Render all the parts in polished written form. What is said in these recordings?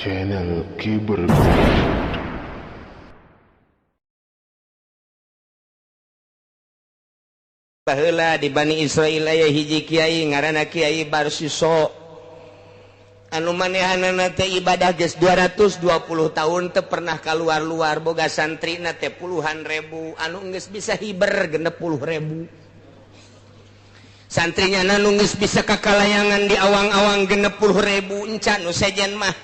Channel Kiber. Baheula di Bani Israil aya hiji kiai ngaranna Kiai Barsiso anu manehanana teh ibadah geus 220 tahun teu pernah kaluar-luar, boga santrina teh puluhan ribu anu geus bisa hiber 60.000 santrinya anu geus bisa kakalayangan di awang-awang 60.000 encan nu sejen mah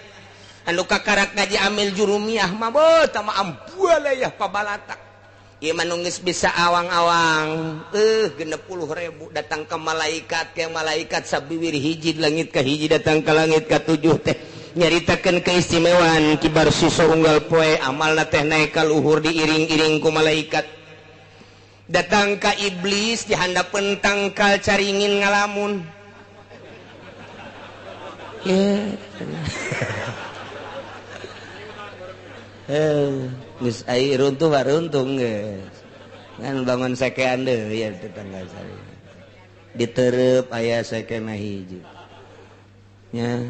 anu kakarak ngaji amil jurumiyah mah beuh tah mah ambualayah pabalatak. Ieu mah nu geus bisa awang-awang 60.000 datang ke malaikat, ke malaikat sabiwir hiji langit ka hiji datang ka langit ka tujuh teh nyaritakeun keistimewaan Ki Barsiso unggal poe amalna teh naik ka luhur diiring-iring ku malaikat. Datang ka iblis di handapeun tangkal caringin ngalamun. Geus ai runtuh baruntung geus. Ngan bangun sekean deui ya tetangga saya. Ditereup aya sekena hiji. Nya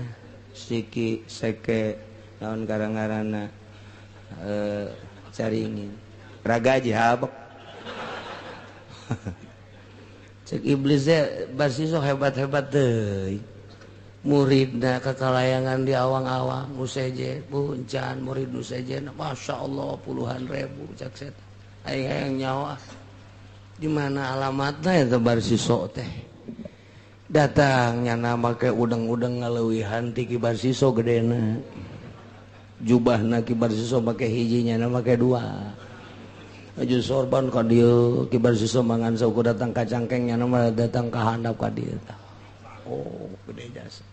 siki seke naon karang-karana caringin. Ragaji habek. Cek iblis teh Barsiso hebat-hebat deui. Muridna kakalayangan di awang-awang nu sejen puncan murid nu sejen Masya Allah puluhan ribu cek setan aing hayang nyawa di mana alamatna eta Barsiso teh datangnya nama ke udeng-udeng ngaleuwihan ti Ki Barsiso gedena jubahna Ki Barsiso make hijinya na make dua aju sorban ka dieu Ki Barsiso mangan saukur datang ka cangkengnya na datang ka handap ka dieu. Oh gede jasa.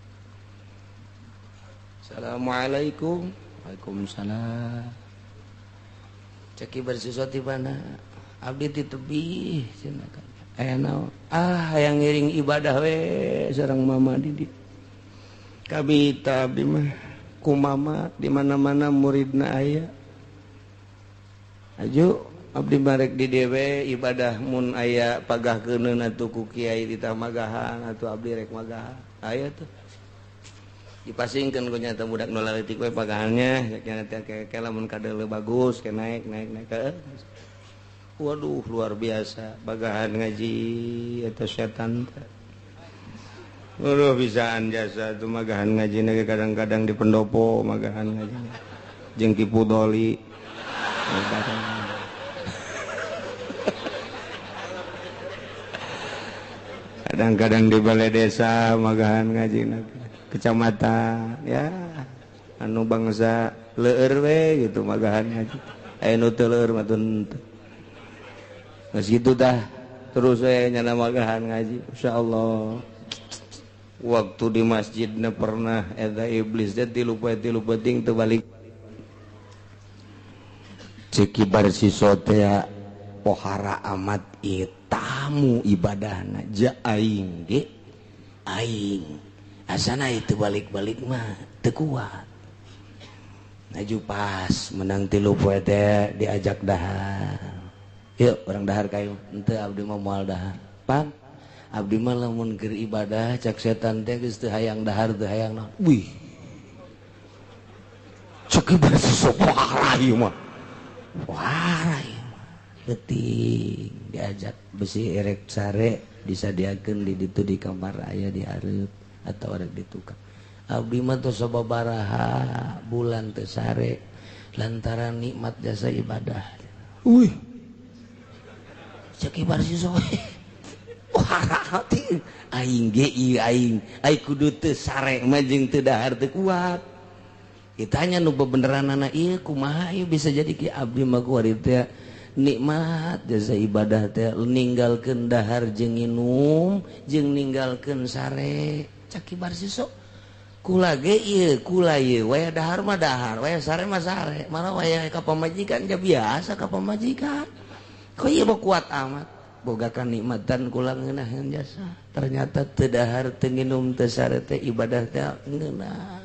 Assalamualaikum. Waalaikumsalam. Cek Ki Barsiso ti mana? Abdi ti tebih cenah kan. Aya naon? Ah hayang ngiring ibadah we sareng mama didik. Kabita abdi mah ku mama di mana-mana muridna aya. Aju abdi marek di dewe ibadah mun aya pagah keuneun atuh ku kiai ditamagahan atuh abdi rek magahan. Aya tuh. Dipasingkeun ku nyata budak nu leutik we pagahannya nya teh ke lamun kadeuleu bagus ke naik naik naik ke. Waduh luar biasa bagahan ngaji eta setan teh. Waduh bisaan jasa tuh magahan ngaji ge kadang-kadang di pendopo magahan ngaji. Jeung Ki Pudoli. Kadang-kadang di balai desa magahan ngaji kecamatan ya anu bangsa leueur we gitu magahan ngaji aya nu teu leueur mah teu geus kitu tah terus we nyana magahan ngaji insyaallah waktu di masjidna pernah eta iblis teh tilu poe tilu peuting teu balik. Cek Ki Barsiso teh pohara amat ieu tamu ibadahna ja aing ge aing asana itu balik-balik mah teu kuat. Naju pas menang tilu poe teh diajak dahar. Yuk urang dahar kayu henteu abdi mah moal dahar. Pan abdi mah lamun keur ibadah cak setan teh geus teu hayang dahar teu hayang naon. Wih. Cek Ki Barsiso pohara ieu mah. Pohara ieu mah. Penting diajak besi erek sare disadiakeun di ditu di kamar aya di hareup atau rek ditukar. Abdi mah tos sababaraha bulan teu sare lantaran nikmat jasa ibadah. Wih. Cek Ki Barsiso wah aing ge ieu aing ai kudu teu sare mah jeung teu dahar teu kuat. Ditanya nu bebeneranana ieu kumaha ieu bisa jadi ki abdi mah kuari teh nikmat jasa ibadah teh ninggalkeun dahar jeung nginum jeung ninggalkeun sare. Cek Ki Barsiso kula ge ieu kula ieu waya dahar mah dahar waya sare mah sare malah waya ka pamajikan ja biasa ka pamajikan kok ieu mah kuat amat boga kanikmatan kula ngeunaheun jasa ternyata teu dahar teu nginum teu sare teh ibadah teh ngeunah.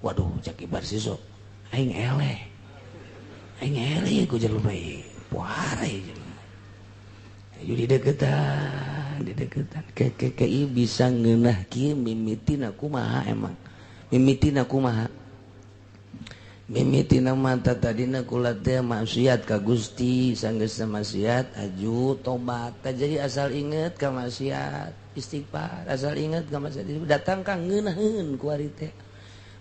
Waduh cek Ki Barsiso aing eleh aing eleh ku jelema ieu puara ieu jelema. Ayo dideketan dideketan ke bisa ngeunah kieu mimitina kumaha emang mimitina kumaha Mimitina mata tadina kula teh maksiat ka Gusti, sanggeus maksiat aju tobat. Jadi asal inget ka maksiat istighfar, asal inget ka maksiat datang ka ngeunaheun kuari teh.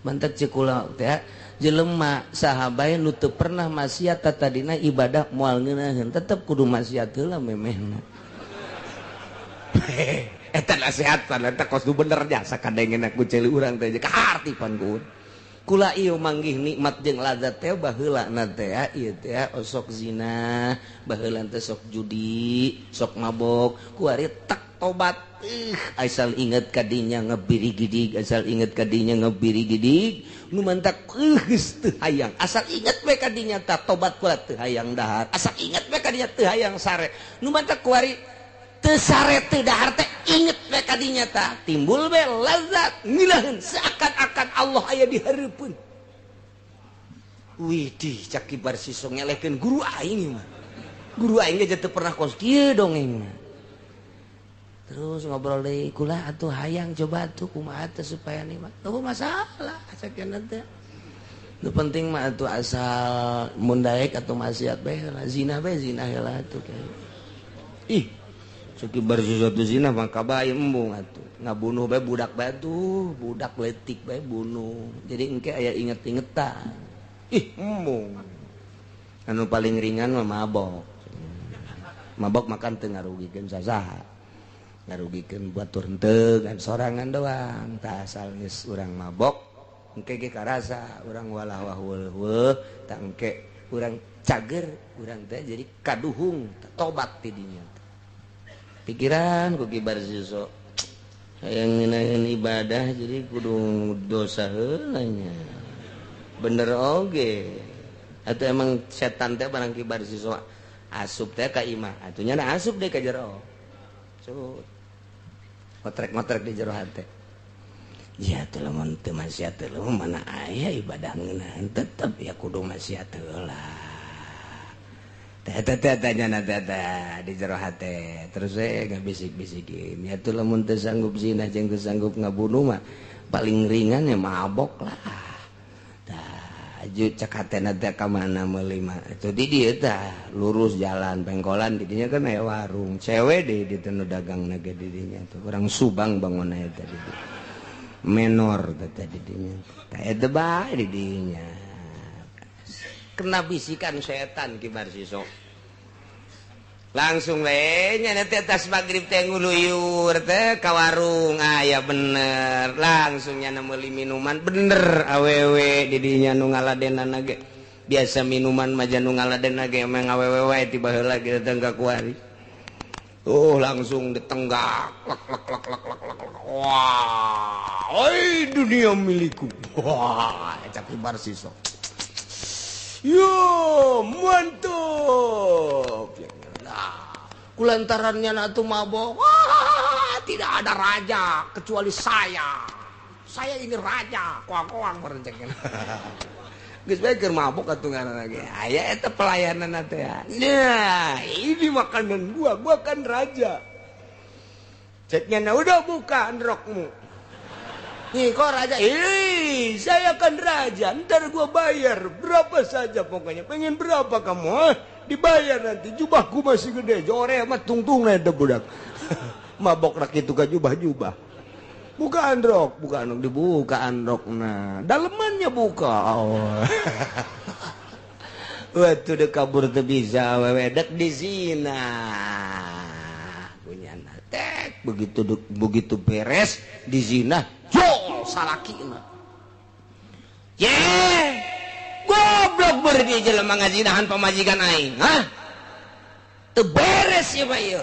Mantak ceuk kula teh jelema saha bae nu teu pernah maksiat tadina ibadah moal ngeunaheun, tetep kudu maksiat heula memehna. Eta nasehatan eta kos nu bener jasa kadengeuna ku ceuli urang teh kaharti pan ku. Kula ieu manggih nikmat jeung lazat teh baheulana teh ieu teh osok zina, baheula teh sok judi, sok mabok, kuari tak tobat. Asal inget kadinya ngebiri gidig, asal inget kadinya ngebiri gidig, nu mantak geus teu hayang. Asal inget we kadinya tah tobat kula teu hayang dahar. Asal inget we kadinya teu hayang sare. Nu mantak kuari teu sare teu dahar teh inget we kadinya tah timbul we lazat ngilaheun seakan-akan Allah aya di hareupeun. Widih cak kibar siso ngelehkeun guru aing mah. Guru aing ge teu pernah kos kieu dongeng mah. Terus ngobrol deui kula atuh hayang coba atuh kumaha teh supaya nikmat. Teu masalah sakieu teh. Nu penting mah atuh asal mun daek atuh maksiat bae heula, zina bae zina heula atuh. Ih sakibar sesuatu zina mah kabae embung atuh. Ngabunuh bae budak bae tuh, budak leutik bae bunuh. Jadi engke aya inget-ingetan. Ih embung. Anu paling ringan mah mabok. Mabok makan teu ngarugikeun sasaha. Ngarugikeun batur henteu kan sorangan doang. Tah asal geus urang mabok engke ge karasa urang walah wah weuh tah engke urang cager urang teh jadi kaduhung tobat ti dinya. Pikiran ku kibar siso hayang ngeunaheun ibadah jadi kudu dosa heula nya. Bener oge. Atuh emang setan teh barang kibar siso asup teh ka imah. Atuh nya asup deui ka jero. Cut. Ngotrek-ngotrek di jero hate. Ya atuh lamun teu maksiat heula mana aya ibadah ngeunaheun tetep ya kudu maksiat heula. Teh tanya di jero hate terus saya ngabisik-bisikin ya tuh lamun teu sanggup zina jeung teu sanggup ngabunuh mah paling ringan ya mabok lah. Tah aju cek hatena teh ka mana meuli mah itu di dieu tah lurus jalan pengkolan di dinya kan aya warung cewek deui di teu nu dagangna ge di dinya tuh urang Subang bangunna eta di dieu menor teh di dinya tah eta bae di dinya. Kena bisikan setan kibar siso langsung we nya teh tas magrib teh nguluyur teh ka warung aya bener langsung nya meuli minuman bener awewe di dinya nu ngaladenana ge biasa minuman mah nu ngaladenna ge emang awewe wae ti baheula ge datang ka kuari. Oh langsung ditenggak lek lek lek lek lek lek. Wah oi dunia milikku. Wah cak kibar siso. Yo mantap. Nah, kulantarannya atuh mabok. Wah, tidak ada raja kecuali saya. Saya ini raja. Koang-koang merencengkeun. Geus bae keur mabok atuh ngaranna ge. Aya eta pelayanan teh. Nah, ini makanan gua, gua kan raja. Ceknya nah, udah buka androkmu. Nih kok raja, ih saya kan raja, ntar gua bayar berapa saja pokoknya, pengen berapa kamu, ah? Dibayar nanti, jubahku masih gede, jore mah tungtung eta budak. Mabok rak itu ka jubah-jubah. Buka androk, dibuka androk, nah dalemannya buka. Oh. Waktu udah kabur teu bisa, wewe dek di zina. Punya tek begitu begitu beres di zina. Jol salakina. Ye, goblok berde jelema ngazinahan pamajikan aing, hah? Teu beres ieu mah ieu.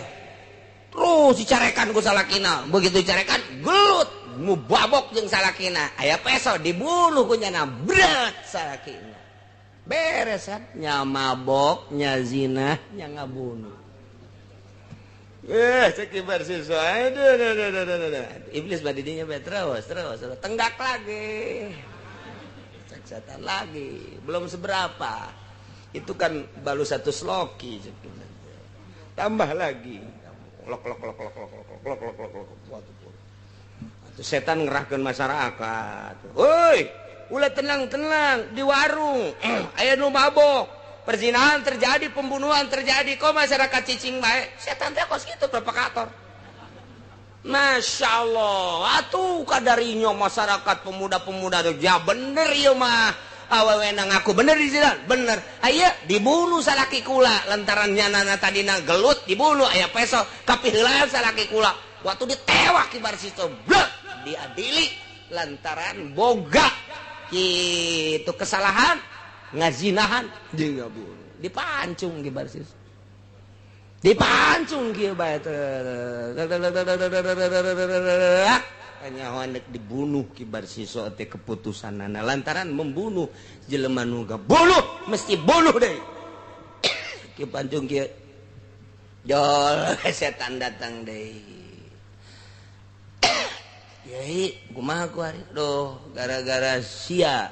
Terus dicarekan ku salakina, begitu dicarekan gelut, mu babok jeung salakina. Aya peso dibunuh ku nyana, bret salakina. Beres kan? Nya mabok, nya zina, nya ngabunuh. Cek siswa. Aduh, aduh, aduh, aduh, aduh. Iblis badinya terus, terus, terus. Tenggak lagi. Cek setan lagi. Belum seberapa. Itu kan baru satu sloki. Tambah lagi. Lok lok lok lok lok lok lok lok lok lok. Setan ngerahkan masyarakat. Woi, Ulah tenang-tenang di warung aya nu mabok, perzinahan terjadi, pembunuhan terjadi, kok masyarakat cicing bae. Setan teh kos kitu provokator. Masya Allah, atuh kadarinya masyarakat pemuda-pemuda tuh ya bener ieu mah. Awewe ngaku bener di jalan, bener. Aya dibunuh salaki kula lantaran nyanana tadina gelut dibunuh aya peso kapiheulaan salaki kula. Waktu ditewak kibar situ, blek diadili lantaran boga gitu kesalahan ngazinahan jeung ngabunuh. Dipancung kibar situ. Dipancung kieu bae kanyahoan dek dibunuh kibar siso teh keputusanana lantaran membunuh jelema nu ngabunuh mesti bunuh deui. Kieu pancung kieu jol setan datang deui. Yai kumaha ku ari duh gara-gara sia.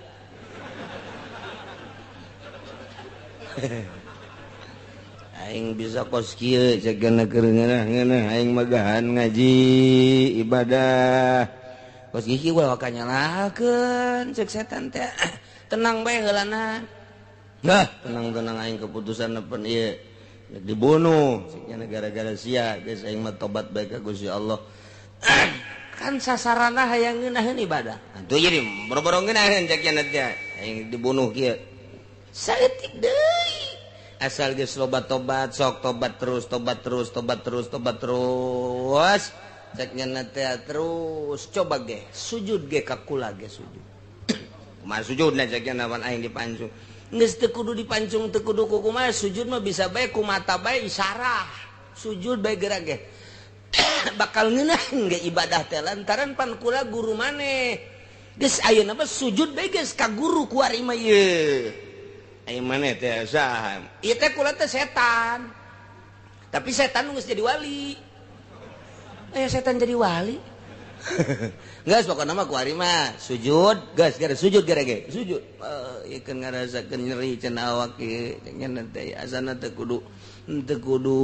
Aing bisa kos kieu cegana keur ngeunah-ngeunah aing magahan ngaji ibadah kos kieu ulah waka nyalakeun cek setan teh tenang bae heulana. Nah tenang-tenang aing keputusan nepen ieu dibunuh ceknya gara-gara sia geus aing mah tobat bae ka Gusti Allah. Kan sasarana hayang ngeunaheun ibadah atuh jadi boro-boro ngeunaheun ceknya teh aing dibunuh kieu saeutik deui. Asal geus loba tobat sok tobat terus tobat terus tobat terus tobat terus cek nyana teh terus coba ge sujud ge ka kula ge sujud kumaha sujudna cek nyana wan aing dipancung geus teu kudu dipancung teu kudu ku kumaha sujud mah bisa bae ku mata bae isarah sujud bae gerak ge bakal ngeunaheun ge ibadah teh lantaran pan kula guru maneh geus ayeuna mah sujud bae geus ka guru ku ari mah ieu. Aing maneh teh saha? Ieu teh kula teh setan. Tapi setan geus jadi wali. Setan jadi wali. Geus pokona mah ku ari mah sujud, geus gara sujud gara ge. Sujud. Ieu keun ngarasakeun nyeri cenah awak ieu cenah teh asana teh kudu teu kudu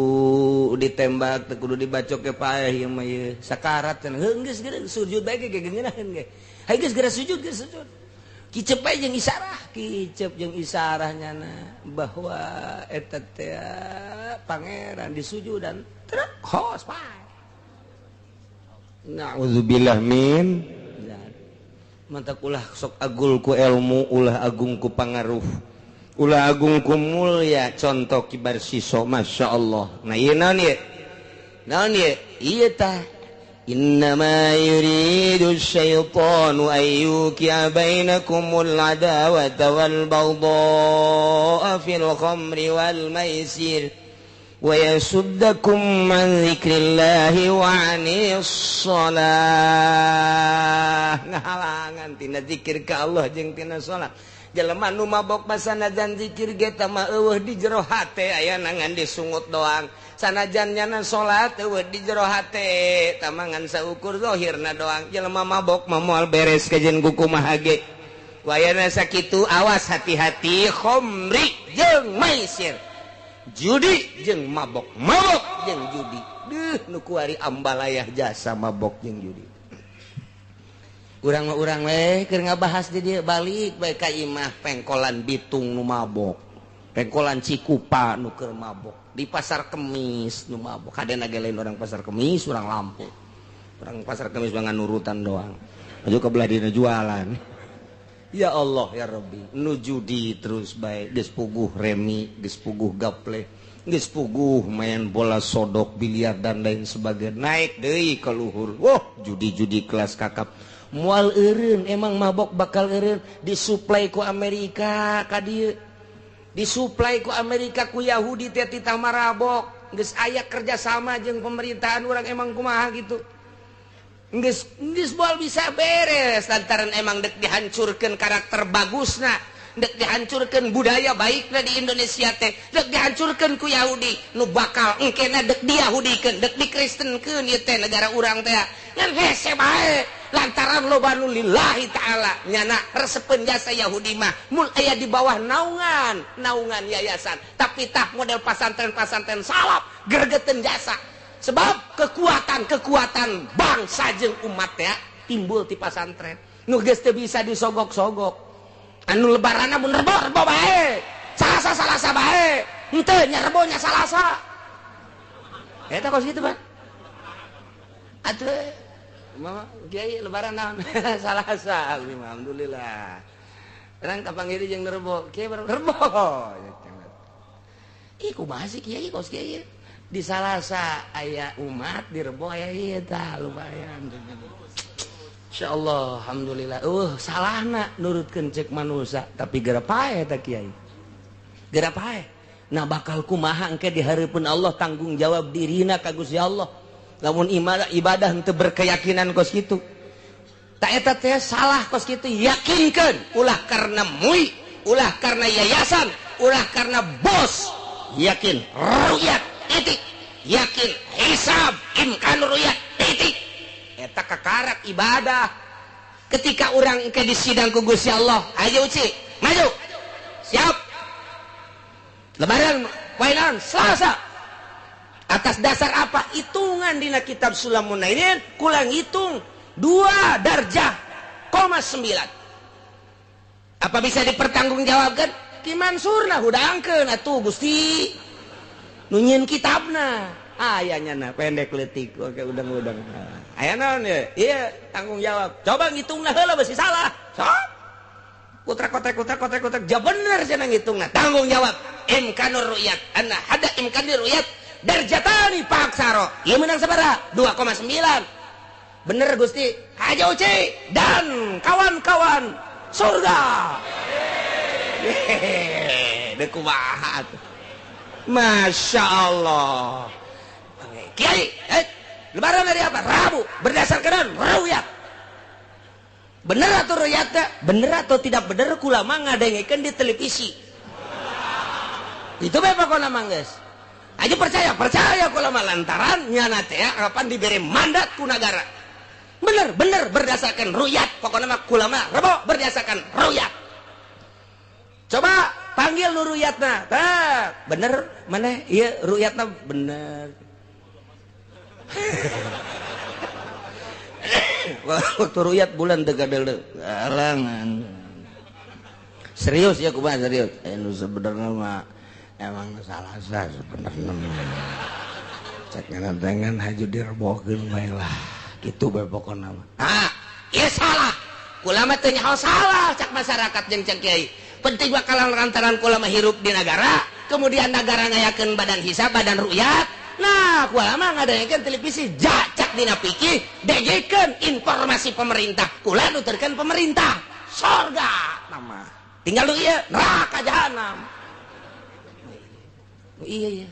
ditembak, teu kudu dibacok ke paeh ieu mah ieu. Sakarat cenah. Heuh geus gara sujud bae ge ngeunaheun ge. Hayu geus gara sujud, geus sujud. Kicep bae jeung isarah, kicep jeung isarah nyana bahwa eta teh pangeran disujudan truk hos pae. Na'udzubillah min mantak ulah sok agul ku ilmu, ulah agung ku pangaruh, ulah agung ku mulya. Contoh kibar siso Masya Allah. Nah ieu naon ieu? Naon ieu? Ieu tah innama yuridu syaitanu an yuqi'a bainakumul adawata wal baghdha'a fil khamri wal maisir wa yasuddakum an dzikrillahi wa 'anis shalah. Ngahalangan tina zikir ka Allah jeung tina salat. Jelema nu mabok masanajan zikir ge tah mah eueuh di jero hate aya ngan disungut doang. Sanajan nyana salat eueuh di jero hate tamangan saukur zahirna doang. Jelema mabok mah moal beres kajen ku kumaha ge. Wayana sakitu awas hati-hati khomri jeung maisir. Judi jeung mabok, mabok jeung judi. Duh nu kuari ambalayah jasa mabok jeung judi. Urang mah urang we keur ngabahas di dieu balik bae ka imah pengkolan Bitung nu mabok, pengkolan Cikupa nu keur mabok, di Pasar Kemis nu mabok. Kadena ge lain orang Pasar Kemis, orang Lampung. Orang Pasar Kemis mah nurutan doang. Maju ke belah dina jualan. Ya Allah ya Rabbi, nu judi terus bae geus puguh remi, geus puguh gaple, geus puguh main bola sodok, biliar dan lain sebagainya. Naik deui ka luhur. Wah, judi-judi kelas kakap. Mual eureun emang mabok bakal eureun disuplai ku Amerika ka dieu. Disuplai ku Amerika ku Yahudi teh titah marabok. Geus aya kerjasama jeung pemerintahan urang emang kumaha gitu. Geus geus moal bisa beres lantaran emang dek dihancurkeun karakter bagusna, dek dihancurkeun budaya baikna di Indonesia teh, dek dihancurkeun ku Yahudi nu bakal engkena dek diyahudikeun, dek dikristenkeun ieu teh negara urang teh. Ngan hese bae lantaran loba nu lillahi ta'ala nyana resepeun jasa Yahudi mah mun aya di bawah naungan, naungan yayasan, tapi tah model pasantren-pasantren salaf gergeteun jasa. Sebab kekuatan-kekuatan bangsa jeung umat teh timbul ti pasantren. Nu geus teu bisa disogok-sogok. Anu lebaranna mun rebo-rebo bae. Salasa-salasa bae. Henteu nya rebo nya salasa. Eta kos kitu, Pak. Atuh mama kiai lebaran naon? Salasa. Alhamdulillah. Urang kapanggih jeung rebo, kiai rebo. Ih kumaha sih kiai kos kiai? Di Salasa aya umat, di Rebo aya ieu tah lumayan. Insyaallah alhamdulillah. Salahna nurutkeun cek manusia, tapi geura pae eta kiai. Geura pae. Nah bakal kumaha engke di hareupeun Allah tanggung jawab dirina ka Gusti Allah. Lamun ibadah henteu berkeyakinan kos kitu. Ta eta teh salah kos kitu, yakinkeun ulah karena MUI, ulah karena yayasan, ulah karena bos. Yakin ru'yat titik, yakin hisab imkan ru'yat titik. Eta kakarak ibadah. Ketika orang ke di sidang ku Gusti Allah, ayo uci, maju. Siap. Lebaran poe naon? Selasa. Atas dasar apa? Hitungan dina kitab Sulamun Nainin kurang hitung 2 darjah 0,9. Apa bisa dipertanggungjawabkan? Ki Mansurna hudangkeun atuh Gusti. Nu nyieun kitabna. Aya nyana pendek leutik oke udang-udang. Aya naon ye? Ieu tanggung jawab. Coba ngitungna heula beusi salah. Sok. Kutrek kotrek kutrek kotrek kotrek ja bener cenah ngitungna. Tanggung jawab. Imkanur ru'yat. Anna hada imkanur ru'yat darjatani paksaro. Ieu menang sabaraha? 2,9. Bener Gusti. Haja Uci dan kawan-kawan surga. Hehehe, deuk kumaha atuh. Masya Allah. Kiai, lebaran hari apa? Rabu. Berdasarkan ru'yat. Bener atau ru'yat? Bener atau tidak bener kulama ngadengekeun di televisi. Itu bae pokona mah geus. Aja percaya, percaya kulama lantaran nyana teh kapan diberi mandat ku nagara. Bener, bener berdasarkan ru'yat. Pokona mah kulama rebo berdasarkan ru'yat. Coba panggil nu ru'yatna. Tah, bener maneh ieu ru'yatna bener. Waktu ru'yat bulan teu gadeuleu. Alangan. Serius ya kumaha serius? Nu sebenarnya mah emang salah sah sebenarnya mah. Cek ngarantengan haju direbokeun bae lah. Kitu bae pokona mah. Ah, ieu salah. Kulama teu nyaho salah cak masyarakat jeung cek kiai. Penting bakalan lantaran kulama hirup di negara, kemudian negara ngayakeun badan hisab, badan ru'yat. Nah, kulama ngadaekeun televisi jacak dina pikir, dengekeun informasi pemerintah. Kula nuturkeun pemerintah. Sorga nama. Tinggal lu ieu neraka jahanam. Iya iya.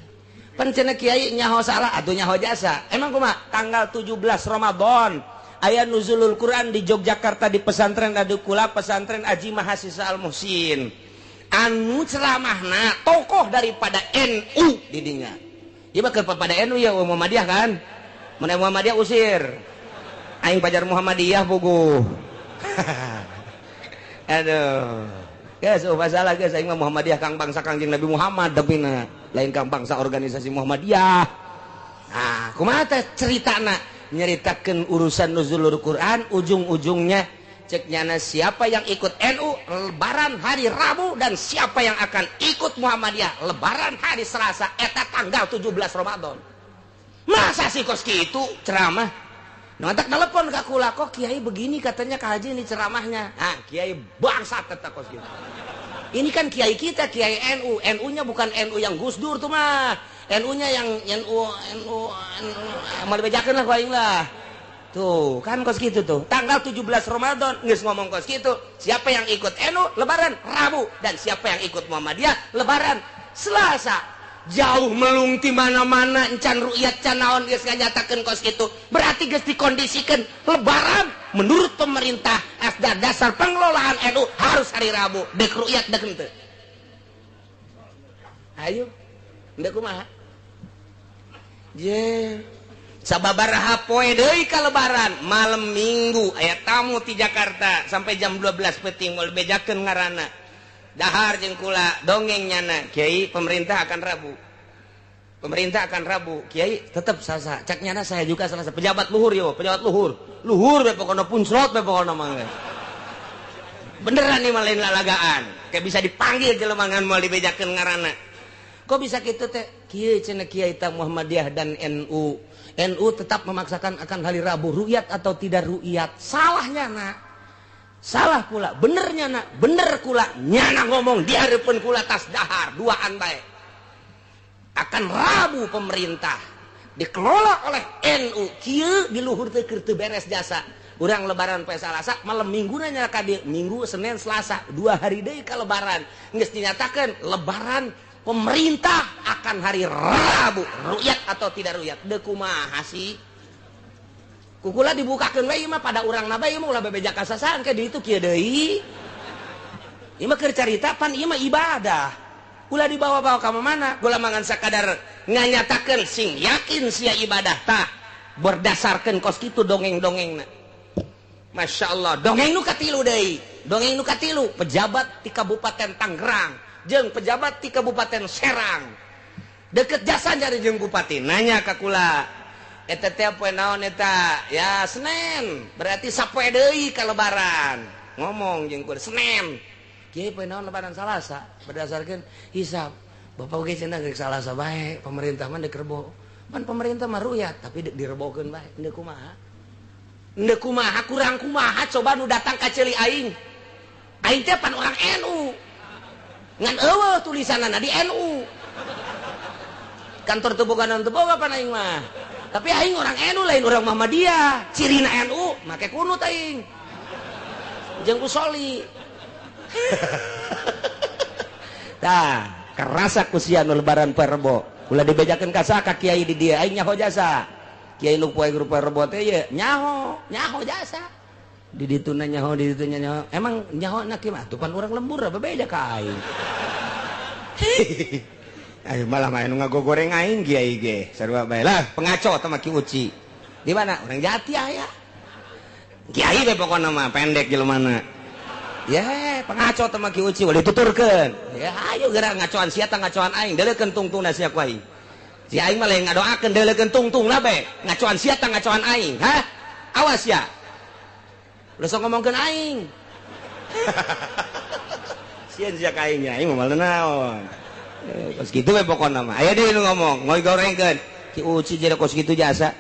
Pan cenah kiai nyaho salah atuh nyaho jasa. Emang kumaha? Tanggal 17 Ramadan aya nuzulul Quran di Yogyakarta di pesantren Adukula, pesantren Aji Mahasiswa Al Muhsin. Anu ceramahna tokoh daripada NU di dinya. Ieu mah keur pada NU ya Muhammadiyah kan? Mun Muhammadiyah usir. Aing pajar Muhammadiyah puguh. Aduh. Geus oh masalah geus aing mah Muhammadiyah kang bangsa Kangjeng Nabi Muhammad depina. Lain kang bangsa organisasi Muhammadiyah. Nah, kumaha teh ceritana? Nyeritakan urusan nuzulul Quran, ujung-ujungnya cek nyana siapa yang ikut NU lebaran hari Rabu dan siapa yang akan ikut Muhammadiyah lebaran hari Selasa eta tanggal 17 Ramadan. Masa sih kos kitu ceramah? Nu antak telepon ka kula, kok kiai begini katanya ka haji ini ceramahnya. Ah, kiai bangsat eta kos kitu. Ini kan kiai kita, kiai NU. NU-nya bukan NU yang Gus Dur tuh mah. NU-nya yang NU NU NU mau dibejakeun lah ku aing lah. Tuh, kan kos gitu tuh. Tanggal 17 Ramadan geus ngomong kos gitu. Siapa yang ikut NU lebaran Rabu dan siapa yang ikut Muhammadiyah lebaran Selasa. Jauh melung ti mana-mana encan ru'yat can naon geus nganyatakeun kos kitu. Berarti geus dikondisikan lebaran menurut pemerintah asda dasar pengelolaan NU harus hari Rabu. Dek ru'yat dek henteu. Ayo, henteu kumaha? Je. Sababaraha poe deui ka lebaran malam Minggu aya tamu ti Jakarta sampai jam 12 peuting moal bejakeun ngaranna. Dahar jeung kula dongeng nyana kiai pemerintah akan Rabu. Pemerintah akan Rabu, kiai tetep Selasa. Cak nyana saya juga Selasa. Pejabat luhur yo, pejabat luhur. Luhur we pokona puncrot we pokona mah. Beneran nih mah lain lalagaan. Kayak bisa dipanggil jelema ngan moal dibejakeun ngaranna. Kok bisa kitu teh? Kieu cenah Kiai ta Muhammadiyah dan NU. NU tetap memaksakan akan hari Rabu, ru'yat atau tidak ru'yat. Salahnya nak. Salah kula, benernya nak, bener kula. Nyana ngomong di hareupeun kula tas dahar duaan bae. Akan Rabu pemerintah dikelola oleh NU. Kieu di luhur teh keur teu beres jasa. Urang lebaran poe Salasa, malam Minggu nanya ka dieu, Minggu, Senin, Selasa, 2 hari deui ka lebaran. Geus dinyatakeun lebaran pemerintah akan hari Rabu, ru'yat atau tidak ru'yat. Deuk kumaha sih? Kukula dibukakeun we ieu mah pada urang na bae ieu mah ulah bebeja kasasaan ke ditu kieu deui. Ieu mah keur carita pan ieu mah ibadah. Ulah dibawa-bawa ka mana? Gula mangan sakadar nganyatakeun sing yakin sia ibadah tah berdasarkeun kos kitu dongeng-dongengna. Masya Allah, dongeng nu katilu deui. Dongeng nu katilu pejabat di Kabupaten Tangerang jeung pejabat di Kabupaten Serang. Deket jasa nyari jeung bupati, nanya ka kula. Eta teh poe naon eta? Ya Senin, berarti sapoe deui ka lebaran. Ngomong jeung kula Senin. Kieu poe naon lebaran Salasa berdasarkeun hisab. Bapak oge cenah geus Salasa bae, pemerintah mah deuk rebo. Pan pemerintah mah ru'yat, tapi direbokeun bae. Deuk kumaha? Deuk kumaha kurang kumaha coba nu datang ka ceuli aing. Aing teh pan orang NU. Ngan eueuh tulisanana di NU. Kantor teu boga naon teu boga pan aing mah. Tapi aing orang NU lain orang Muhammadiyah. Cirina NU make kunut aing. Jeung usoli. Tah, kerasa ku sia nu lebaran poe Rebo. Ulah dibejakeun ka saha ka kiai di dieu aing nyaho jasa. Kiai nu poe Rebo teh ye nyaho, nyaho jasa. Di dituna nyaho, di ditunya nyaho. Emang nyaho na kieu mah atuh pan urang lembur bebeja ka aing. Ayo malah main ngagogoreng aing kiai ge. Sarua bae lah pengaco teh mah Ki Uci. Di mana? Urang Jati aya. Kiai we pokona mah pendek jelemana. Ya, pengaco teh mah Ki Uci ulah dituturkeun. Ya ayo geura ngacoan sia tah ngacoan aing, deuleukeun tungtungna sia ku aing. Si aing mah lain ngadoakeun deuleukeun tungtungna bae. Ngacoan sia tah ngacoan aing, hah? Awas ya. Ulah sok ngomongkeun aing. Sieun sia ka aing nya, aing mah naon. Kos kitu we pokona mah. Aya deui nu ngomong, ngorengkeun. Ki Uci jadi kos kitu jasa.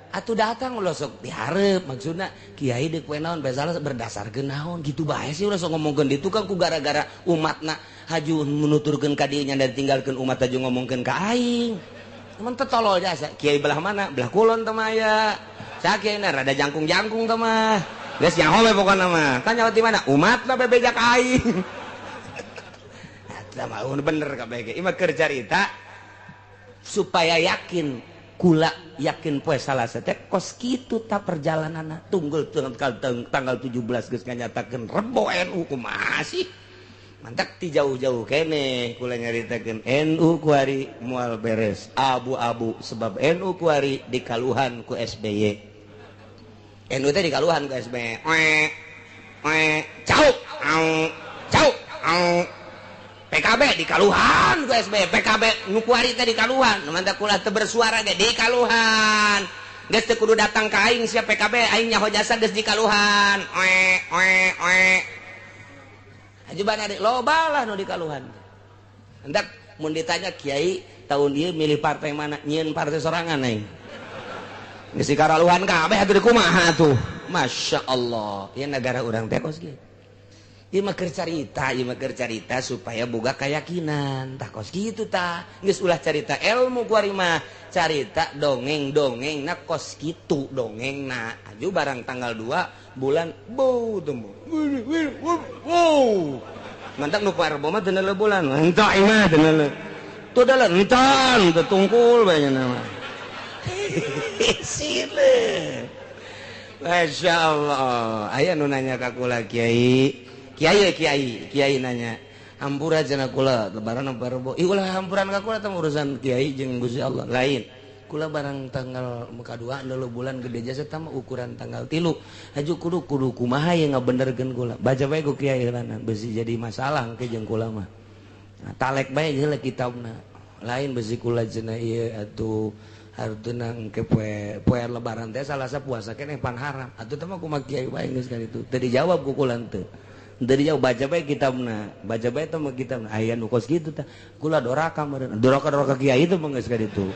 Atuh datang ulah sok dihareup maksudna kiai deuk poe naon bae salah berdasarkeun naon kitu bae sih ulah sok ngomongkeun ditu kan ku gara-gara umatna haju menuturkeun ka dieu nya dan tinggalkeun umat haju ngomongkeun ka aing. Mun teu tolol jasa. Kiai belah mana? Belah kulon teh mah aya. Sakieu rada jangkung-jangkung teh mah. Geus nyaho we pokona mah. Tanya di mana? Umatna bebeja ka aing. Eta mah bener kabeh ge. Ieu mah keur carita supaya yakin kula yakin poe Salasa teh kos kitu ta perjalananna tunggul tanggal 17 geus nganyatakeun Rebo NU kumaha sih? Mantak ti jauh-jauh keneh kula nyaritakeun NU kuari moal beres abu-abu sebab NU kuari dikaluhan ku SBY. NU teh dikaluhan ku SBY. Oe oe cau au cau au. PKB dikaluhan ku SBY, PKB nu kuari teh dikaluhan, nu mantak kula teu bersuara ge dikaluhan. Geus teu kudu datang ka aing sia PKB, aing nyaho jasa geus dikaluhan. Oe oe oe. Ajuban adik loba lah nu dikaluhan. Hendak mun ditanya kiai tahun ieu milih partai mana? Nyieun partai sorangan aing. Geus dikaraluhan kabeh atuh kumaha atuh. Masya Allah, ieu negara urang teh kos kieu. Ieu mah keur carita, ieu mah keur carita supaya boga keyakinan. Tah kos kitu tah. Geus ulah carita ilmu kuari mah, carita dongeng-dongengna kos kitu dongengna. Aju barang tanggal 2 bulan bau temu. Wow. Mantak nu poe Rebo mah teu neuleuh bulan. Henteu ieu mah teu neuleuh. Tuh dalan encan teu tungkul bae nya mah. Sile. Masya Allah. Aya nu nanya ka kula kiai. Kiai kiai kiai nanya hampura cenah kula lebaran apa Rebo. Ih ulah hampuran ka kula teh urusan kiai jeung Gusti Allah. Lain. Kula barang tanggal muka 2 neuleuh bulan gede jasa tah ukuran tanggal 3. Haju kudu kudu kumaha ye ngabenerkeun kula. Baca bae ku kiai heulanan besi jadi masalah engke jeung kula mah. Nah, talek bae heula kitabna. Lain besi kula cenah ieu atuh hartuna engke poe poe lebaran teh Salasa puasa keneh pan haram. Atuh teh mah kumaha kiai bae geus kali itu. Teu dijawab ku kula teu. Dari jauh baca bae kitabna, baca bae teh mah kitabna aya nu kos kitu tah. Kula doraka meureun. Doraka-doraka kiai itu mah geus ka ditu.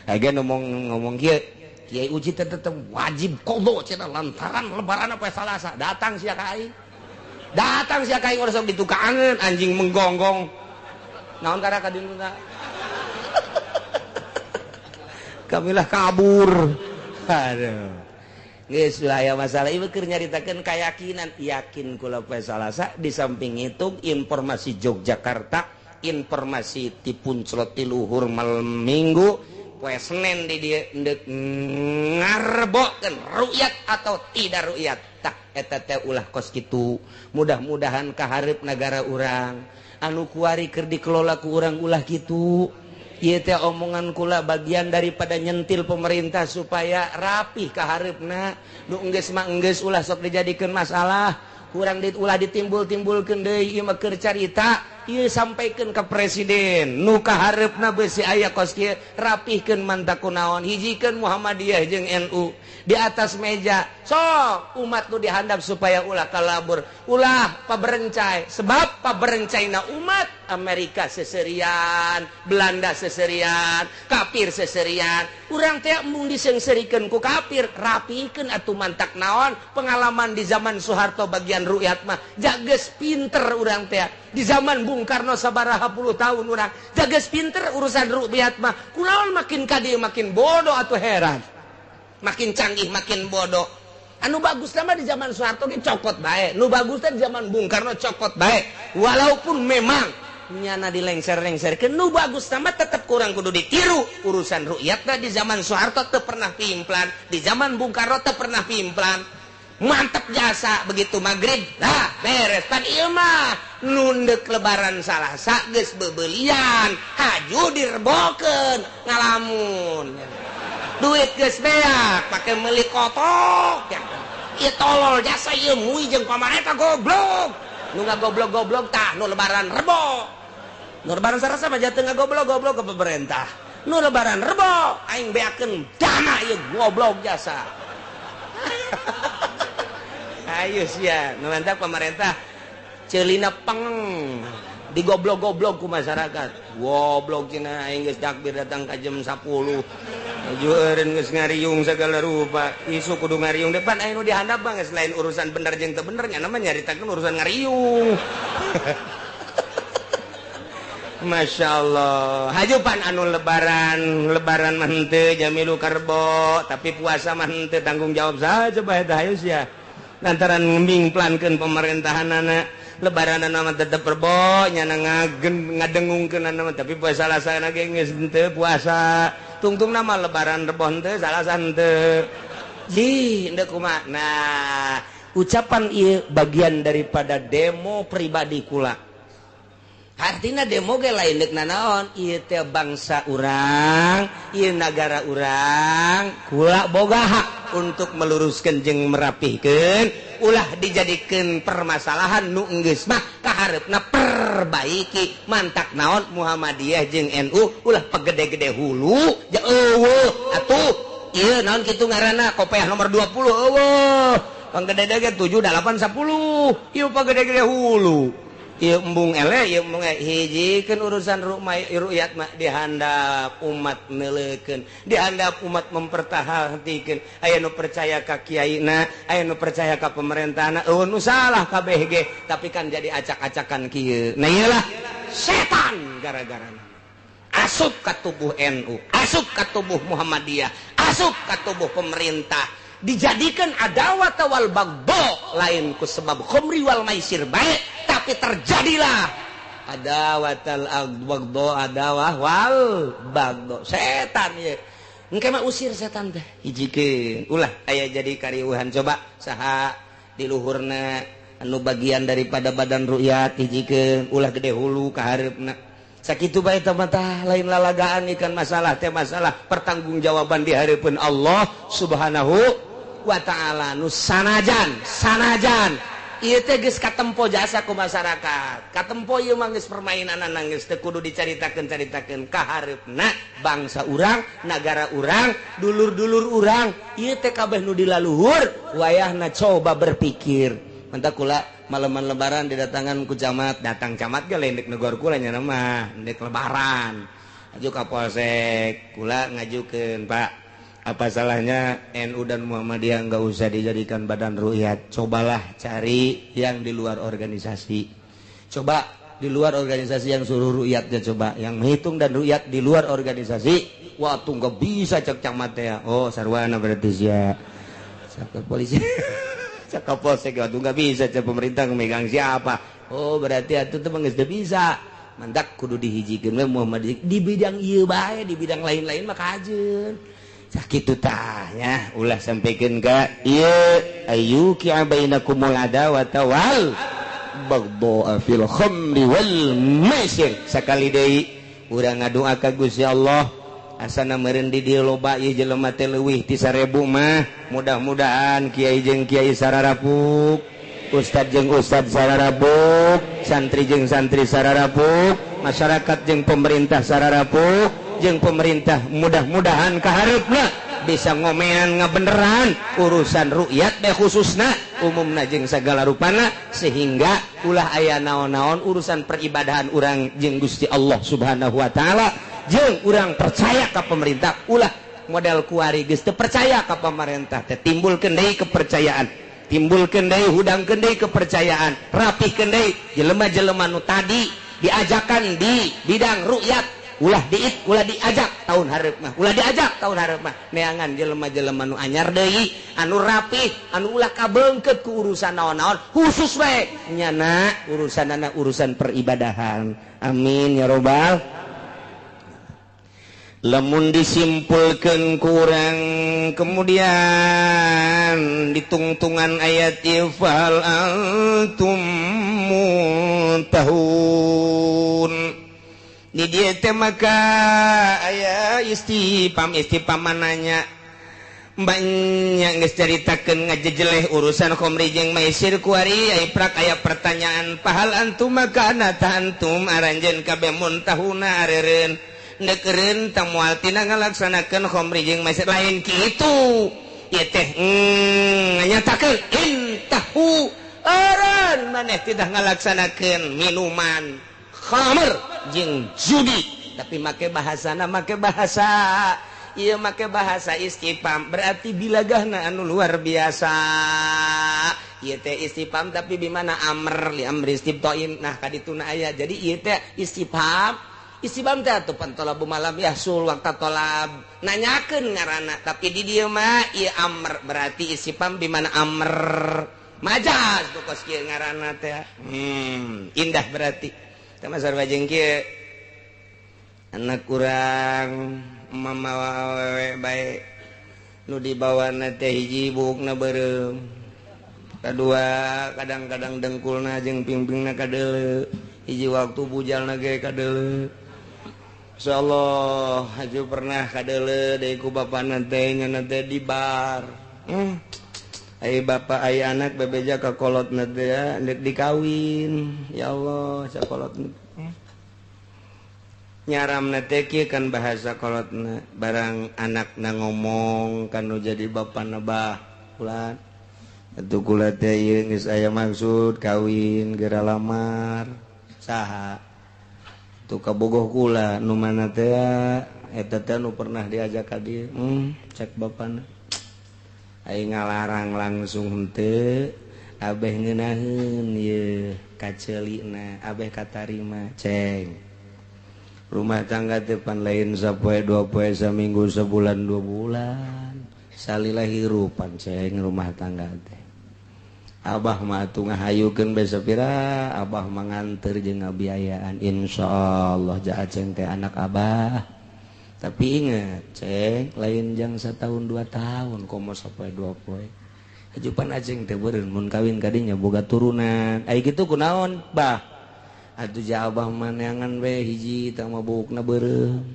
Aya ngomong kieu, Kiai Uji teh tetep wajib qadha cenah lantaran lebaran apa Salasa. Datang sia ka aing. Datang sia ka aing urang sok ditukangeun anjing menggonggong. Naon karena ka dieu kamilah kabur. Aduh. Geus aya masalah ieu keur nyaritakeun keyakinan, yakin kula poe Salasa. Di samping itu informasi Yogyakarta, informasi ti Punclot ti luhur malam Minggu poe Senin di dieu endek ngarebokeun rukyat atau tidak rukyat. Tah eta teh ulah kos kitu. Mudah-mudahan kaharep nagara urang anu kuari keur dikelola ku urang ulah kitu. Ieu teh omongan kula bagian daripada nyentil pemerintah supaya rapih kaharepna. Nu enggeus mah enggeus, ulah sok dijadikeun masalah. Kurang dit ulah ditimbul-timbulkeun deui, ieu mah keur carita. Ieu sampaikeun ka presiden nu kaharepna beusi aya kos kieu, rapihkeun mantak kunaon, hijikeun Muhammadiyah jeung NU di atas meja. Sok umat nu dihandap supaya ulah kalabur, ulah paberencai, sebab paberencaina umat Amerika seserian, Belanda seserian, kafir seserian. Urang teh embung diseungseurikeun ku kafir, rapikeun atuh mantak naon. Pengalaman di zaman Soeharto bagian rukyat mah jages pinter urang teh. Di zaman Bung Karno sabaraha puluh tahun urang jages pinter urusan rukyat mah. Kunaon makin ka dieu makin bodoh atuh, heran. Makin canggih makin bodoh. Anu bagus mah di zaman Soeharto ge cokot bae. Nu bagus teh di zaman Bung Karno cokot bae. Walaupun memang nyana dilengser-lengserkeun, nu bagus sama tetep kurang kudu ditiru. Urusan rukyatna di zaman Soeharto teu pernah pimplan, di zaman Bung Karno teu pernah pimplan. Mantep jasa begitu maghrib lah beres. Pan ieu mah nundek lebaran Salasa geus bebelian, haju direbokeun ngalamun. Duit geus beak pake meuli kotok. Ieu tolol jasa ieu mui jeung pamarentah goblok. Nu ngagoblok-goblok tah nu lebaran rebo. Nu lebaran Salasa mah jatuh ngagoblok-goblok ke pemerintah. Nu lebaran rebo aing beakeun dana ieu goblok jasa. Ayo sia, nu mantap pemerintah ceulina peng digoblok-goblok ku masyarakat. Goblok cenah aing geus takbir datang ka jam 10. Jueureun geus ngariung segala rupa. Isu kudu ngariung depan aing nu dihandap mah geus lain urusan bener jeung teu bener nya mah nyaritakeun urusan ngariung. Masya Allah. Hajupan anu lebaran, lebaran mah henteu jamilu karbo, tapi puasa mah henteu tanggung jawab saja bae tah hayu sia. Lantaran ngembingplankeun pemerintahanana, lebaranana mah tetep rebo, nyana ngadengungkeunana mah, tapi puasa Salasa ge geus henteu puasa. Tungtungna mah lebaran rebo henteu, Salasa henteu. Ji, henteu kumaha. Nah, ucapan ieu bagian daripada demo pribadi kula. Artinya demo ge lain deuk nanaon, ieu teh bangsa urang, ieu nagara urang, kula boga hak untuk meluruskan jeung merapihkeun, ulah dijadikeun permasalahan nu enggeus mah kahareupna perbaiki. Mantak naon Muhammadiyah jeung NU ulah pagede-gede hulu, ja eueuh atuh ieu naon kitu ngaranna kopeah nomor 20 eueuh. Panggede-gede 7 8 10. Ieu pagede-gede hulu. Ieu embung eleh, ieu embung hijikeun urusan rukyat mah dihandap umat neuleukeun, dihandap umat mempertahankeun. Aya nu percaya ka kiaina, aya nu percaya ka pemerintahna, eueuh nu salah kabeh ge, tapi kan jadi acak-acakan kieu. Nah ieulah setan gara-garana. Asup ka tubuh NU, asup ka tubuh Muhammadiyah, asup ka tubuh pemerintah. Dijadikan adawat wal bagdo lain ku sebab khomri wal maisir baik, tapi terjadilah adawatal bagdo, adawah wal bagdo. Setan ye engke mah usir setan teh hijikeun ulah aya jadi kariuhan. Coba saha di luhurna anu bagian daripada badan rukyat hijikeun ulah gede hulu ka hareupna. Sakitu bae teh mah lain lalagaan ikan masalah teh masalah pertanggungjawaban di hareupeun Allah Subhanahu wa ta'ala. Nu sanajan Ieu teh geus katempo jasa ku masyarakat. Katempo ieu mah geus permainan geus teu kudu dicaritakeun-caritakeun kahareupna bangsa urang, nagara urang, dulur-dulur urang. Ieu teh kabeh nu dilaluhur wayahna coba berpikir. Mantap kula malaman lebaran didatangan ku camat, datang camat ge lain dek negor kula nya mah, dek lebaran. Aju ka polsek, kula ngajukeun, Pak. Apa salahnya NU dan Muhammadiyah nggak usah dijadikan badan rukyat? Cobalah cari yang di luar organisasi. Coba di luar organisasi yang suruh rukyatnya, coba yang menghitung dan rukyat di luar organisasi. Waktu nggak bisa cek camat ya. Oh, sarwana berarti sia. Cek polisi. Cek polsek waktu nggak bisa cek pemerintah megang siapa. Oh, berarti itu tuh geus bisa. Mantak kudu dihijikeun we Muhammadiyah di bidang ieu bae, di bidang lain-lain mah kajeun. Sakitu tah nya, ulah sampaikan ka ieu ayyuqi'a bainakumul adawata wal baghdha fil khamri wal maisir. Sakali deui urang ngadua ka Gusti Allah asana meureun di dieu loba ieu jelema teh leuwih ti 1000 mah, mudah-mudahan kiai jeung kiai sararapuk, ustad jeung ustad sararapuk, santri jeung santri sararapuk, masyarakat jeung pemerintah sararapuk, jeung pemerintah mudah-mudahan kahareupna bisa ngomean ngabeneran urusan rukyat deh khususna umumna jeung segala rupana, sehingga ulah aya naon-naon urusan peribadahan urang jeung Gusti Allah Subhanahu wa taala, jeung urang percaya ka pemerintah. Ulah model kuari geus teu percaya ka pemerintah teh, timbulkeun deui kepercayaan, timbulkeun deui, hudangkeun deui kepercayaan, rapihkeun deui jelema-jelema nu tadi diajakan di bidang rukyat. Ulah diit, ulah diajak tahun hareup mah, ulah diajak tahun hareup mah. Neangan jelema-jelema nu anyar deui, anu rapih, anu ulah kabeungkeut ku urusan naon-naon, khusus we nyana urusanana urusan peribadahan. Amin ya robbal. Lamun disimpulkan kurang kemudian ditungtungan ayat fal antum muntahun. Di dieu teh maka aya istifham, istifham mananya banyak geus caritakeun ngajejeleh urusan khamri jeung maisir kuari aya prak aya pertanyaan fahal antum maka anata antum aranjeun kabeh muntahuna areureun nekeureun tah moal tina ngalaksanakeun khamri jeung maisir lain kitu ieu teh nganyatakeun intahu eureun maneh tidak ngalaksanakeun minuman khamr jeung judi, tapi make bahasana make bahasa ieu make bahasa istifham berarti bilagahna anu luar biasa. Ieu teh istifham tapi bimana amr li amri istibtain, nah kadituna aya. Jadi ieu teh istifham, istifham teh atuh pantolabu malam yahsul waqta tolab nanyakeun ngaranna, tapi di dieu mah ieu amr berarti istifham bimana amr majaz tuh kos kieu ngaranna teh. Indah berarti sama sarwa jeung kieu anak kurang mamawa awewe bae nu dibawana teh hiji buukna beureum, kadua kadang-kadang dengkulna jeung pingpingna kadeuleu, hiji waktu bujalna ge kadeuleu. Insyaallah haju pernah kadeuleu deui ku bapana teh nyana teh di bar. Ai bapak ai anak bebeja ka kolotna teh ndek dikawin. Ya Allah, sakolotna. Nyaramna teh kieu kan bahasa kolotna, barang anakna ngomong kan nu jadi bapana bah ulah. Atuh kula teh ieu geus aya maksud kawin geura lamar saha. Tuh kabogoh kula nu mana teh eta teh nu pernah diajak ka dieu. Cek bapana. Aing ngalarang langsung henteu, abeh ngeunaheun ieu kaceulina, abeh katarima ceng. Rumah tangga teh pan lain sapoe dua poe saminggu sebulan dua bulan. Salila hirupan ceng rumah tangga teh. Abah mah atuh ngahayukeun bae sapira, abah mah nganter jeung ngabiayaan insyaallah ja aceng teh anak abah. Tapi ingat ceng, lain jang setahun 2 tahun komo sapoe dua poe. Ajupan aceng teh beureun mun kawin kadinya boga turunan. Ai kitu kunaon bah? Atuh ja abah mah neangan we hiji tah mah buukna beureum.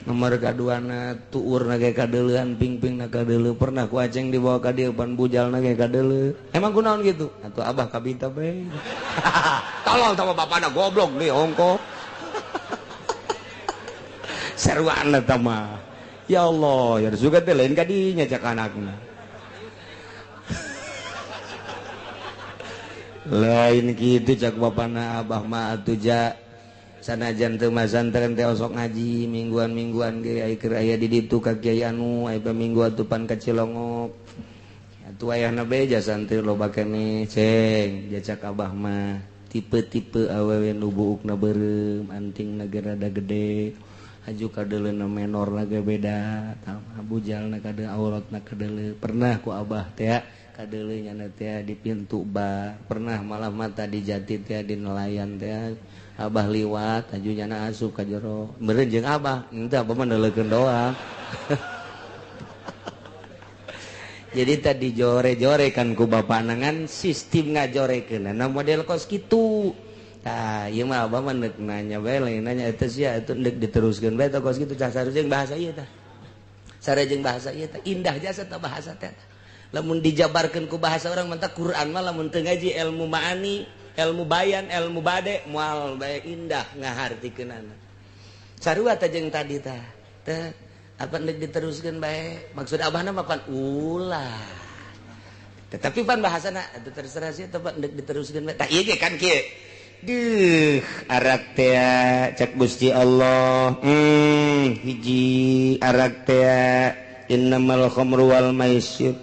Nomor kaduana tuurna ge kadeuleuan pingpingna kadeuleu pernah ku aceng dibawa ka dieu pan bujalna ge kadeuleu. Emang kunaon kitu? Atuh abah kabita bae. Tolol tah bapana goblok deui ongko. Sarwana tah mah. Ya Allah, ya juga teh lain ka dinya cak anakna. Lain kitu cak bapana abah mah atuh ja. Sanajan teu masantren teh osok ngaji mingguan-mingguan ge ai keur aya di ditu ka kiai anu ai minggu atuh pan ka Cilongok. Atuh ayahna be ja santri loba keneh ceng jacak abah mah tipe-tipe awewe nu buukna beureum antingna ge rada gede haju kadeuleuna menorna ge beda tah bujalna kade auratna kadeuleu pernah ku abah teh kadeuleu nyana teh di pintu bar pernah malah mata di jati teh di nelayan teh abah liwat aju nyana asup ka jero meureun jeung abah henteu abah mah neuleukeun doang. Jadi tadi jore-jore kan ku bapana ngan sistem ngajorekeunana model kos kitu. Tah ieu mah abah mah neuk nanya bae lain nanya eta sia atuh deuk diteruskeun bae tah kos kitu cah sarua bahasa ieu tah. Sarua jeung bahasa ieu tah indah jasa tah bahasa teh. Lamun dijabarkeun ku bahasa urang mah Quran mah lamun teu ngaji ilmu maani ilmu bayan, ilmu bade, mual bae indah ngahartikeunana. Sarua teh jeung tadi tah. Teh apa deuk diteruskeun bae? Maksud abahna mah pan ulah. Tetapi pan bahasana atuh terserah sih teh deuk diteruskeun bae. Tah ieu ge kan kieu. Duh, arak teh cak Gusti Allah. Hiji arak teh innamal khamru wal maisir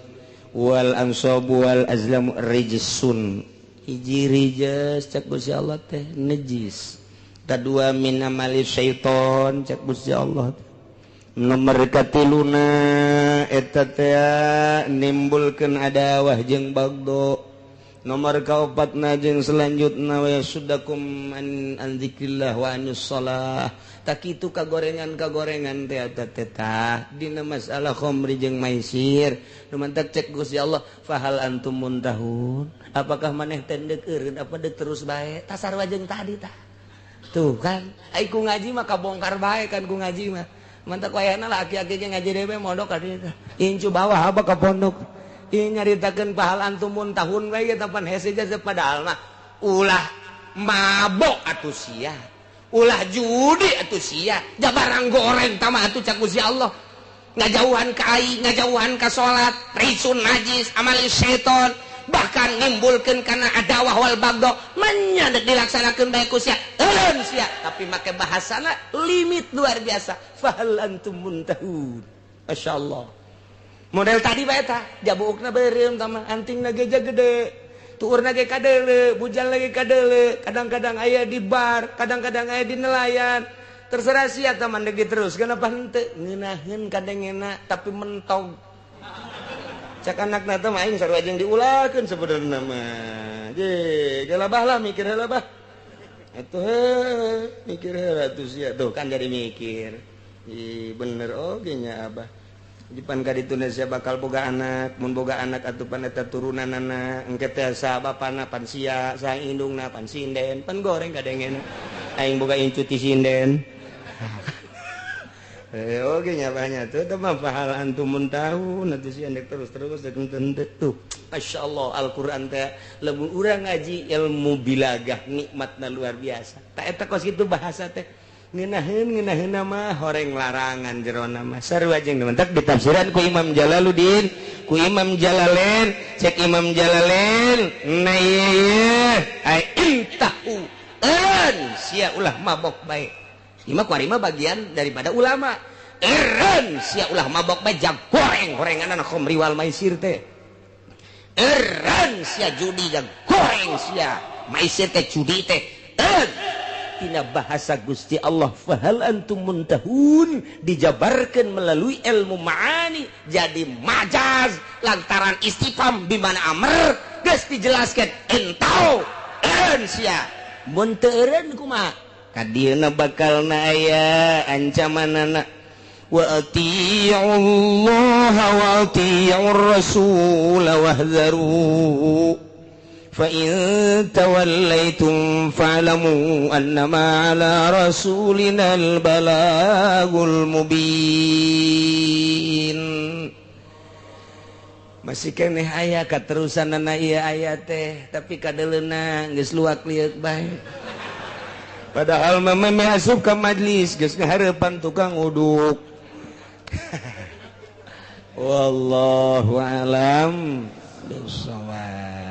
wal ansabu wal azlamu rijsun. Hiji rijes cak Gusti Allah teh najis. Kadua min amali syaiton cak Gusti Allah teh. Nomor katiluna eta teh nimbulkeun adawah jeung bagdo. Nomor kaopatna jeung selanjutna wa sudakum an dzikrillah wa anis shalah. Tak kitu kagorengan-kagorengan teh eta teh tah dina masalah khamri jeung maisir. Nu mantak cek Gusti Allah fahal antum muntahun. Apakah maneh teh deuk eureun apa deuk terus bae? Tah sarua jeung tadi tah. Tuh kan, ai ku ngaji mah kabongkar bae kan ku ngaji mah. Mantak wayahna lah aki-aki ge ngaji dewe mondok ka dieu tah. Incu bawah apa ka pondok. Ieu nyaritakeun fahal antum muntahun bae ge pan hese jasa padahal mah ulah mabok atuh sia. Ulah judi atuh sia. Jabarang goreng tama atuh cak Gusti Allah. Ngajauhan ka ai, ngajauhan ka salat, rizun najis, amali syaiton, bahkan nimbulkeun kana adawah wal bagdo, menya deuk dilaksanakeun bae ku sia. Eureun sia, tapi make bahasana limit luar biasa. Fahal antum muntahun. Masyaallah. Model tadi bae tah, jabuukna beureum tama antingna ge gede. Tuurna ge kadeuleu, bujal lagi kadeuleu, kadang-kadang aya di bar, kadang-kadang aya di nelayan. Terserah sia tah mah deuk diteruskeun apa henteu, ngeunaheun kadengena tapi mentog. Cak anakna teh mah aing sarua jeung diulakeun sebenarna mah. Je, gelabah lah mikir heula bah. Atuh heuh, mikir heula atuh sia tuh kan jadi mikir. Ih bener oge nya abah. Dipan ka ditu sia bakal boga anak, mun boga anak atuh pan eta turunanana, engke teh sa bapana pan sia, sa indungna pan sinden, pan goreng kadengena. Aing boga incu ti sinden. Oge nya abahnya tuh teh mah fahal antum muntahun atuh sia ndek terus-terus dek henteu tuh. Masyaallah Al-Qur'an teh lamun urang ngaji ilmu bilagah nikmatna luar biasa. Ta eta kos kitu bahasa teh ngeunaheun mah horeng larangan jerona mah sarua jeung mentak ditafsiran ku Imam Jalaluddin ku Imam Jalalain cek Imam Jalalain na ieu ai intahu eureun sia ulah mabok bae. Ima kuari mah bagian daripada ulama. Eureun sia ulah mabok bae jang goreng gorenganna khamri wal maisir teh. Eureun sia judi jang goreng sia maisir teh judi teh. Eureun tina bahasa Gusti Allah fahal antum muntahun dijabarkan melalui ilmu ma'ani jadi majaz lantaran istifham di mana amr geus dijelaskan entau eureun sia mun teu eureun kumaha ka dieuna bakalna aya ancamanana wa atiiullaha wa atiiur rasul wahdharu Fa in tawallaitum fa'lamu annama ala rasulinal balagul mubin. Masih keneh aya katerusanana ieu aya teh, tapi kadeleuna geus luak lieuk bae. Padahal mah memeh asup ka majlis geus ngahareupan tukang uduk. Wallahu alam bisawab.